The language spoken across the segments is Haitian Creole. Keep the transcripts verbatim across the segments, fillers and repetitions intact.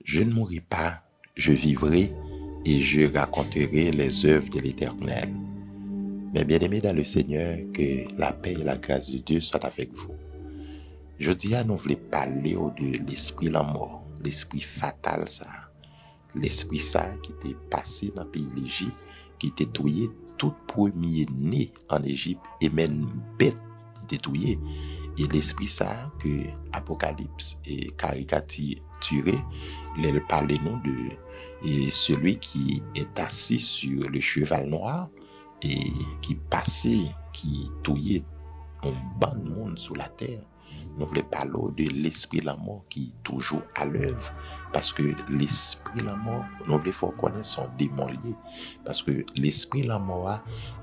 Je ne mourrai pas, je vivrai et je raconterai les œuvres de l'Éternel. Mes bien-aimés dans le Seigneur, que la paix et la grâce de Dieu soient avec vous. Jodi a, nou vle pale w de lespri lanmò, lespri fatal sa a. Lespri sa a ki te pase nan peyi Lejip, ki te touye tout premye ne ann Ejip e menm bèt li te touye. E lespri sa a ke Apokalips e karikatire, lè l pale nou de e celui qui est assis sur le cheval noir e ki pase, ki touye yon bann moun sou latè. Nou vle pale w de lespri lanmò ki toujou alèv, paske lespri lanmò, nou vle fè w konnen se yon demon li ye, paske lespri lanmò a,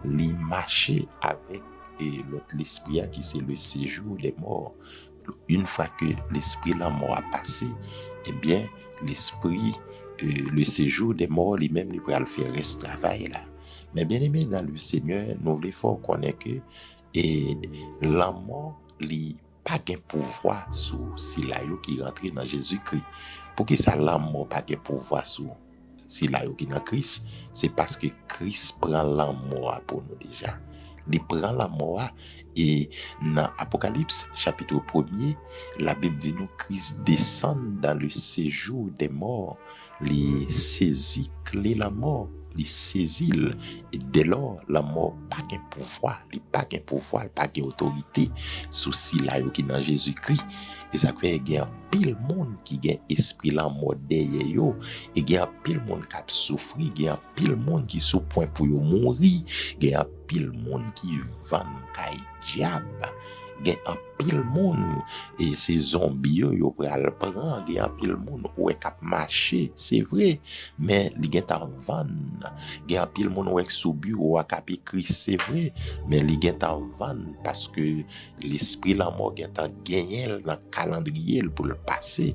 li mache avèk e lòt lespri a ki se le séjour des morts. Une fois que lespri lanmò a pase, ebyen, lespri e le séjour des morts li menm li pral fè rès travay la. Men bien-aimés dans le Seigneur, nou vle fè w konnen ke e lanmò li pa gen pouvwa sou sila yo ki rantre nan Jezikri. Poukisa lanmò pa gen pouvwa sou sila yo ki nan Kris? Se paske Kris pran lanmò a pou nou deja. Li pran lanmò a, e nan Apokalips chapit premye, Labib di nou Kris desann dans le séjour des morts. Li sezi kle lanmò, li sezi l. E dèlò, lanmò pa gen pouvwa, li pa gen pouvwa, li pa gen otorite sou sila yo ki nan Jezikri. E sa k fè gen anpil moun ki gen espri lanmò dèyè yo, e gen anpil moun k ap soufri, gen anpil moun ki sou pwen pou yo mouri, gen anpil moun ki vann kay dyab, gen anpil moun e se zonbi yo yo pral pran, gen anpil moun ou wè k ap mache, se vre, men li gentan vann. Gen anpil moun ou wè k sou biwo a k ap ekri, se vre, men li gentan vann, paske lespri lanmò gentan genyen l nan kalandriye l pou l pase.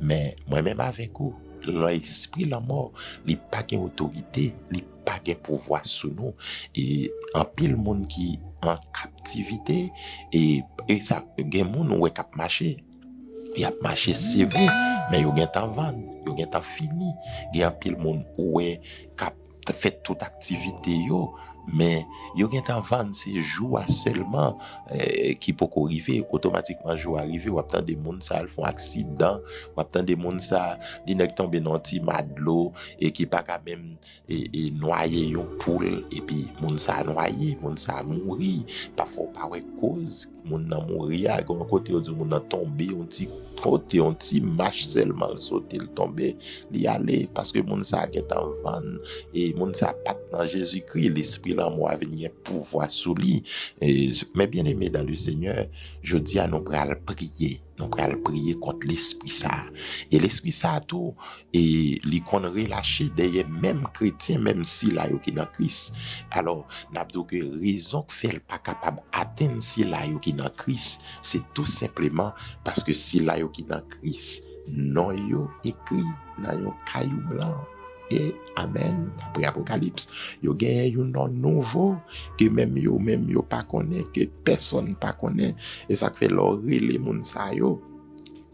Men mwen menm avèk ou, lespri lanmò, li pa gen otorite, li pa gen pouvwa sou nou. E anpil moun ki an kaptivite, e, e sa, gen moun ou wè k ap mache. Y ap mache, se vre, men yo gentan vann, yo gentan fini. Gen anpil moun ou wè k ap fè tout aktivite yo, men yo gentan vann, se jou a sèlman e ki poko rive. Otomatikman, jou a rive, w ap tande moun sa al fè yon aksidan, w ap tande moun sa, li nèk tonbe nan yon ti ma dlo e ki pa ka menm e, e nwaye yon poul, epi moun sa nwaye, moun sa mouri. Pafwa w pa wè koz moun nan mouri a. Gen yon kote yo di moun nan tonbe, yon ti kote, yon ti mach sèlman l sote, l tonbe, li ale, paske moun sa gentan vann, e moun sa pa t nan Jezikri, lespri lanmò a vin gen pouvwa sou li. E, mes bien-aimés dans le Seigneur, jodi a nou pral priye. Nou pral priye kont lespri sa a. E lespri sa a tou, e li konn relache dèyè menm kretyen, menm sila yo ki nan Kris. Alò, n ap di w ke rezon k fè l pa kapab atenn sila yo ki nan Kris, se tou senpleman paske sila yo ki nan Kris, non yo ekri nan yon kayou blan. E amèn, dapre Apokalips, yo genyen yon non nouvo ke menm yo menm yo pa konnen, ke pèsonn pa konnen. E sa k fè lè w rele moun sa yo,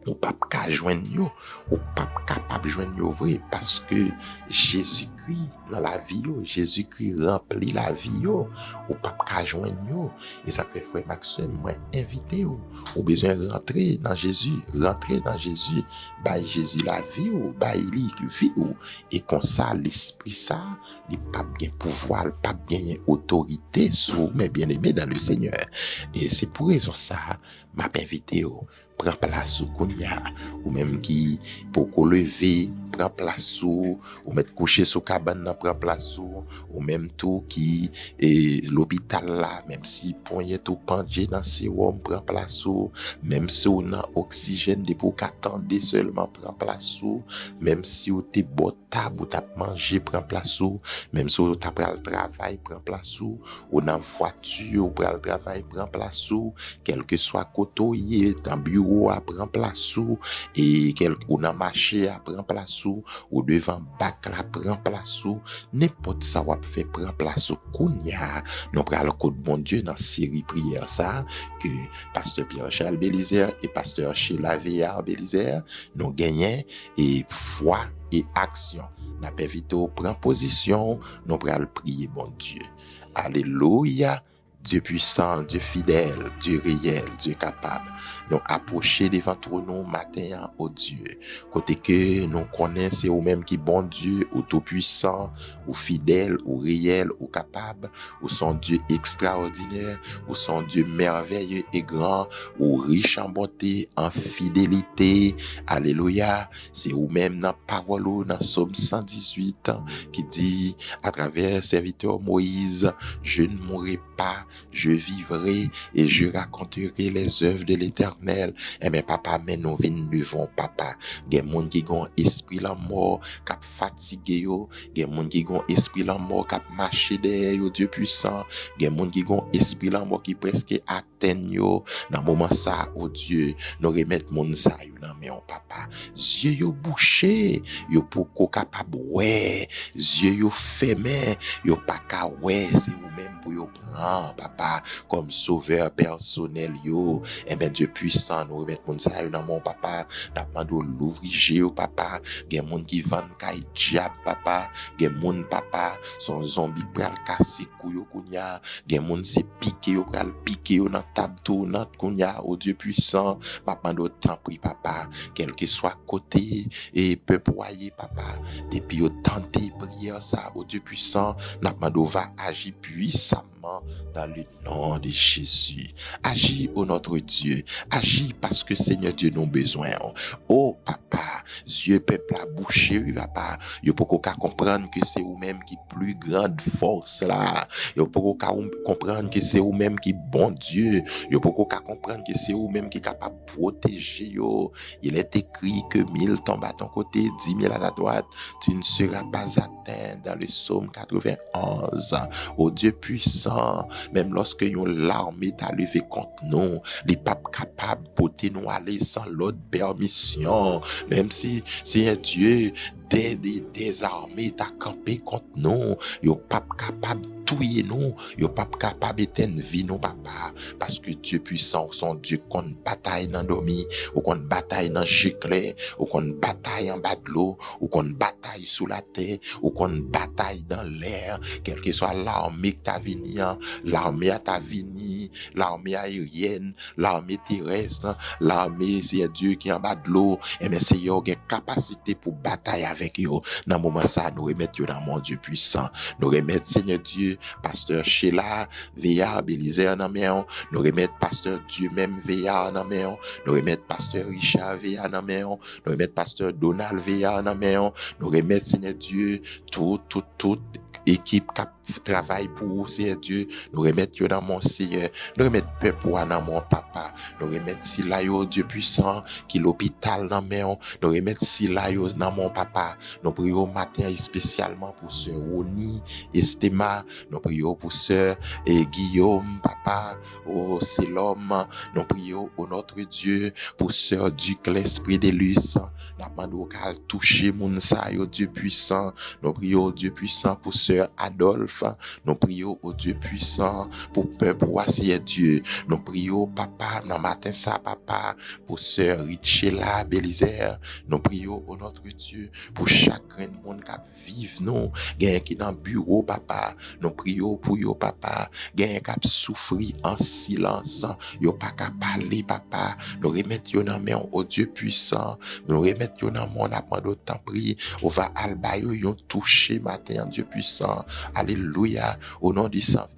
ou p ap ka jwenn yo, ou p ap kapab jwenn yo vre, paske Jezikri nan lavi yo, Jezikri ranpli lavi yo, ou p ap ka jwenn yo. E sa k fè, frè m ak sè m, mwen envite w, ou bezwen rantre nan Jezi, rantre nan Jezi, bay Jezi lavi w, bay li vi w, e konsa lespri sa, li p ap gen pouvwa, li p ap genyen otorite sou ou, mes bien-aimés dans le Seigneur. E se pou rezon sa, m ap envite w, pran plas ou kounye a. Ou menm ki poko leve, pran plas ou. Ou mèt kouche sou kabann nan, pran plas ou. Ou menm tou ki e, lopital la, menm si ponyèt ou pandje nan sewòm, pran plas ou. Menm si w nan oksijèn, depi w ka tande sèlman, pran plas ou. Menm si w te bò tab, ou t ap manje, pran plas ou. Menm si w ta pral travay, pran plas ou. Ou nan vwati, ou pral travay, pran plas ou. Kèlkeswa kote w ye, nan biwo a, pran plas ou. E kèl, ou nan mache a, pran plas ou, ou devan bak la, pran plas ou, nenpòt sa w ap fè, pran plas ou. Kounye a, nou pral kot Bondye nan seri priyè sa a ke pastè Pierre Charles Belizaire e pastè Sheila Veillard Belizaire nou genyen, e fwa e aksyon. N ap envite w pran pozisyon w, nou pral priye Bondye. Alelouya! Dye pwisan, Dye fidèl, Dye reyèl, Dye kapab. Nou apwoche devan twòn ou maten an, o Dye, kote ke nou konnen se ou menm ki Bondye, ou tou pwisan, ou fidèl, ou reyèl, ou kapab, ou se yon Dye ekstraòdinè, ou se yon Dye mèvèye e gran, ou rich an bonte, an fidelite. Alelouya! Se ou menm nan pawòl ou, nan Sòm san dizuit, ki di, atravè sèvitè w Moyiz, je ne mourrai pas, je vivrai et je raconterai les œuvres de l'Éternel. Enben, papa, men nou vin devan w, papa. Gen moun ki gen yon espri lanmò k ap fatige yo. Gen moun ki gen yon espri lanmò k ap mache dèyè yo, Dye pwisan. Gen moun ki gen yon espri lanmò ki prèske atenn yo. Nan moman sa a, o Dye, nou remèt moun sa yo nan men w, papa. Zye yo bouche, yo poko kapab wè. Zye yo fèmen, yo pa ka wè. Se ou menm pou yo pran, papa, kòm sovè pèsonèl yo. Enben, Dye pwisan, nou remèt moun sa yo nan men w, papa. N ap mande w louvri je yo, papa. Gen moun ki vann kay dyab, papa. Gen moun, papa, se yon zonbi k pral kase kou yo kounye a. Gen moun se pike yo pral pike yo nan tab tounant kounye a, o Dye pwisan. M ap mande w, tanpri, papa, kèlkeswa kote e pèp ou a ye, papa, depi yo tande priyè sa, o Dye pwisan, n ap mande w va aji pwisamman dans le nom de Jésus. Aji, o notre Dieu. Aji, paske, Senyè Dye, nou bezwen w. O, papa, zye pèp la bouche, wi, papa. Yo poko ka konprann ke se ou menm ki pli grand fòs la. Yo poko ka ou-, konprann ke se ou menm ki Bondye. Yo poko ka konprann ke se ou menm ki kapab pwoteje yo. Il est écrit que mille tombent à ton côté, dix mille à ta droite, tu ne seras pas atteint, dans le psaume quatre-vingt-onze. O Dye pwisan, menm lòske yon lame ta leve kont nou, li p ap kapab pote nou ale san lòd pèmisyon. Menm si, Senyè Dye, dè, dè, dèzame ta kanpe kont nou, yo p ap kapab touye nou, yo p ap kapab etenn vi nou, papa, paske Dye pwisan, ou se yon Dye k konn batay nan dòmi, ou konn batay nan je klè, ou konn batay anba dlo, ou konn batay sou latè, ou konn batay dan lè, kèlkeswa lame k ta vini an, lame a ta vini, lame ayeryèn, lame terès, lame, Senyè Dye, ki anba dlo, enben, Senyè, w gen kapasite pou batay avèk yo. Nan moman sa, nou remèt yo nan men w, Dye pwisan. Nou remèt, Senyè Dye, pastè Sheila Veillard Belizaire nan men w. Nou remèt pastè Dieu Même Veillard nan men w. Nou remèt pastè Richard Veillard nan men w. Nou remèt pastè Donald Veillard nan men w. Nou remèt, Senyè Dye, tout, tout, tout ekip k ap travay pou ou, Senyè Dye. Nou remèt yo nan men w, Senyè. Nou remèt pèp ou a nan men w, papa. Nou remèt sila yo, Dye pwisan, ki lopital nan men w. Nou remèt sila yo nan men w, papa. Nou priye w maten an espesyalman pou sè Rony Estema. Nou priye w pou sè, e, Guillaume, papa. O, Selòm. Nou priye w, o notre Dieu, pou sè Duclès Prédelus. N ap mande w ka al touche moun sa yo, Dye pwisan. Nou priye w, Dye pwisan, pou sè Adolphe. Nou priye w, o Dye pwisan, pou pèp ou a, Seyè Dye. Nou priye w, papa, nan maten sa, papa, pou sè Richela Belizaire. Nou priye w, o notre Dieu, pou chak grenn moun k ap viv nou. Genyen ki nan biwo, papa. Nou priye w pou yo, papa. Genyen k ap soufri an silans. Yo pa ka pale, papa. Nou remèt yo nan men w, o Dye pwisan. Nou remèt yo nan men w, n ap mande w, tanpri, ou va al ba yo yon touche maten an, Dye pwisan. Alelouya. O non di san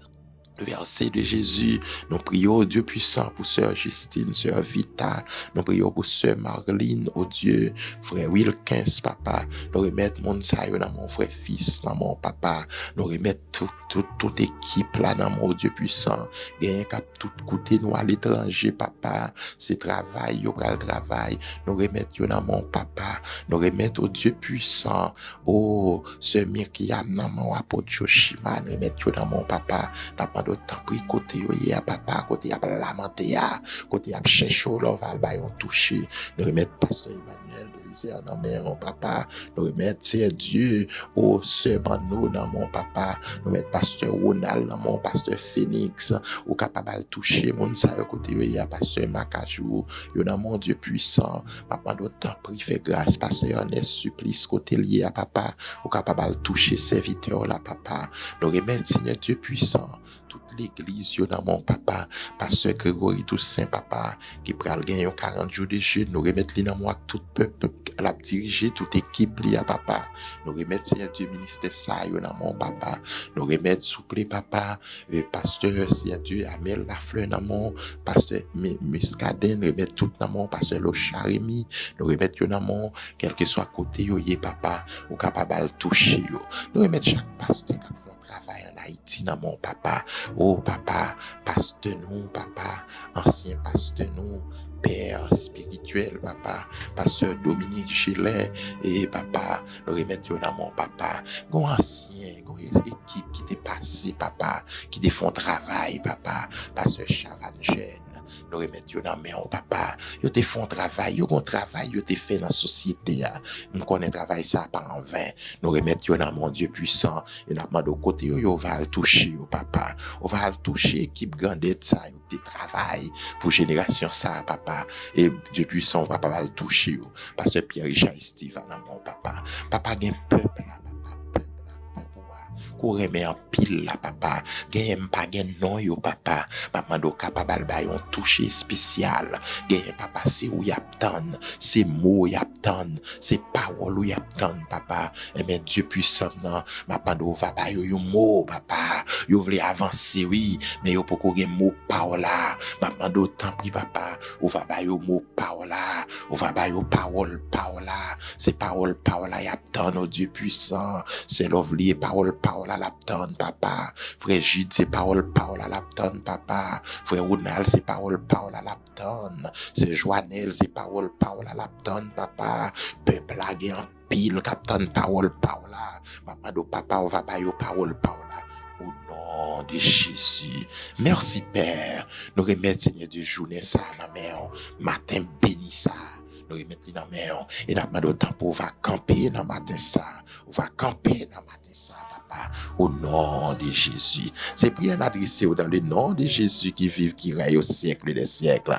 vèse de Jezi, nou priye w, Dye pwisan, pou sè Justine, sè Vita. Nou priye w pou sè Marlene, o Dye, frè Wilkens, papa. Nou remèt moun sa yo nan men w, frè Fis, nan men w, papa. Nou remèt tout, tout, tout ekip la nan men w, Dye pwisan. Genyen k ap tout kote nou aletranje, papa. Se travay yo pral travay. Nou remèt yo nan men w, papa. Nou remèt, o Dye pwisan, o sè Miryam nan men w, apot Joshima, n remèt yo nan men w, papa. N ap mande w, tanpri, kote yo ye a, papa, kote y ap lamante a, kote y ap chèche w la, w va al ba yo yon touche. Nou remèt pastè Emmanuel Césaire nan men w, papa. Nou remèt, Seyè Dye, o sè Manno nan men w, papa. Nou remèt pastè Ronald nan men w, pastè Fenix. Ou kapab al touche moun sa yo kote yo ye a, pastè Makajou. Yo nan men w, Dye pwisan. M ap mande w, tanpri, fè gras, pastè Ernest Supplice, kote l ye a, papa. Ou kapab al touche sèvitè w la, papa. Nou remèt, Seyè Dye pwisan, tout legliz yo nan men w, papa. Pastè Gregory Toussaint, papa, ki pral gen yon karant jou de jèn, nou remèt li nan men w ak tout pèp l ap dirije, tout ekip li a, papa. Nou remèt, Seyè Dye, ministè sa yo nan men w, papa. Nou remèt, souple, papa, e, pastè, Seyè Dye, Amel Lafleur nan men w, pastè Mi-, Muscadin, remèt tout nan men w, pastè Locha Remy, nou remèt yo nan men w, kèlkeswa kote yo ye, papa, ou kapab al touche yo. Nou remèt chak pastè k ap fè yon travay ann Ayiti nan men w, papa. O, papa, pastè nou, papa, ansyen pastè nou, pè espirityèl, papa, pastè Dominique Gelin, e, papa, nou remèt yo nan men w, papa. Gon ansyen, gon ekip ki te pase, papa, ki te fè yon travay, papa, pastè Chavannes Jeune, nou remèt yo nan men w, papa. Yo te fè yon travay, yo gon travay yo te fè nan sosyete a. M konnen travay sa a pa anven. Nou remèt yo nan men w, Dye pwisan, e n ap mande w kote yo ye, ou va al touche yo, papa. Ou va al touche ekip grandèt sa yo ki te travay pou jenerasyon sa a, papa. E Dye pwisan, ou va al touche yo. Pastè Pierre Richard Estiva nan men w, papa. Papa, gen pèp la, papa, pèp la, pèp ou a, ke w renmen anpil la, papa. Genyen m pa gen non yo, papa. M ap mande w kapab al ba yo yon touche espesyal. Genyen, papa, se ou y ap tann, se mo y ap tann, se pawòl ou y ap tann, papa. Enben, Dye pwisan m nan, m ap mande w, ou va ba yo yon mo, papa. Yo vle avanse, wi, men yo poko gen mo pa w la. M ap mande w, tanpri, papa, ou va ba yo mo pa w la. Ou va ba yo pawòl pa w la. Se pawòl pa w la y ap tann, o Dye pwisan. Sè Lovely, e pawòl pa w la l ap tann, papa. Frè Jude, se pawòl pa w la l ap tann, papa. Frè Ronald, se pawòl pa w la l ap tann. Sè Joanel, se pawòl pa w la l ap tann, papa. Pèp la gen anpil k ap tann pawòl pa w la. M ap mande w, papa, ou va ba yo pawòl pa w la. O non de Jezi. Mèsi, Pè. Nou remèt, Senyè Dye, jounen sa a nan men w. Maten beni sa a, nou remèt li nan men w. E n ap mande w, tanpri, ou va kanpe nan maten sa a. Ou va kanpe nan maten sa a, papa. O non de Jezi. Se priyè n adrese w dans le nom de Jésus qui vit, qui règne au siècle des siècles.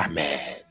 Amèn.